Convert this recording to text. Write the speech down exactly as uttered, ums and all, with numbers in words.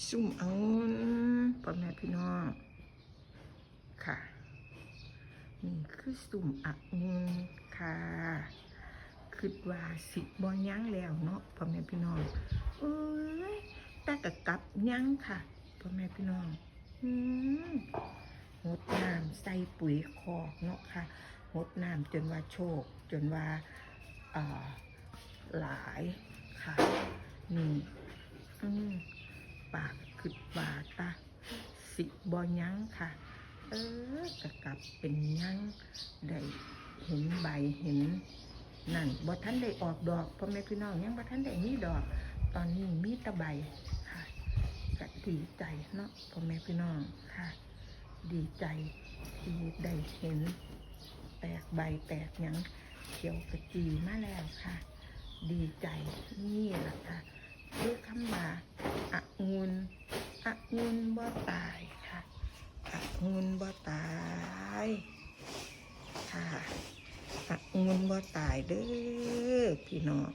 ซุ่มองุ่น พ่อแม่พี่น้องค่ะ นี่คือซุ่มองุ่นค่ะ คิดว่าสิบ่ยังแล้วเนาะ พ่อแม่พี่น้อง เอ้ย แต่กะกลับยังค่ะ พ่อแม่พี่น้อง อืมหดน้ำใส่ปุ๋ยคอกเนาะค่ะ หดน้ำจนว่าโชก จนว่า อ่า หลายค่ะ นี่ อืมปากคิดว่าตา สิบ่ยังค่ะ เออกะกลับเป็นยัง ได้เห็นใบเห็น นั่นบ่ทันได้ออกดอก พ่อแม่พี่น้อง ยังบ่ทันได้มีดอก ตอนนี้มีแต่ใบค่ะ กะดีใจเนาะ พ่อแม่พี่น้องค่ะ ดีใจที่ได้เห็น แตกใบแตกหยัง เขียวกะจีมาแล้วค่ะ ดีใจ นี่ล่ะค่ะ คือคำว่าองุ่น องุ่นบ่ตายค่ะ องุ่นบ่ตายค่ะ องุ่นบ่ตายเด้อพี่น้อง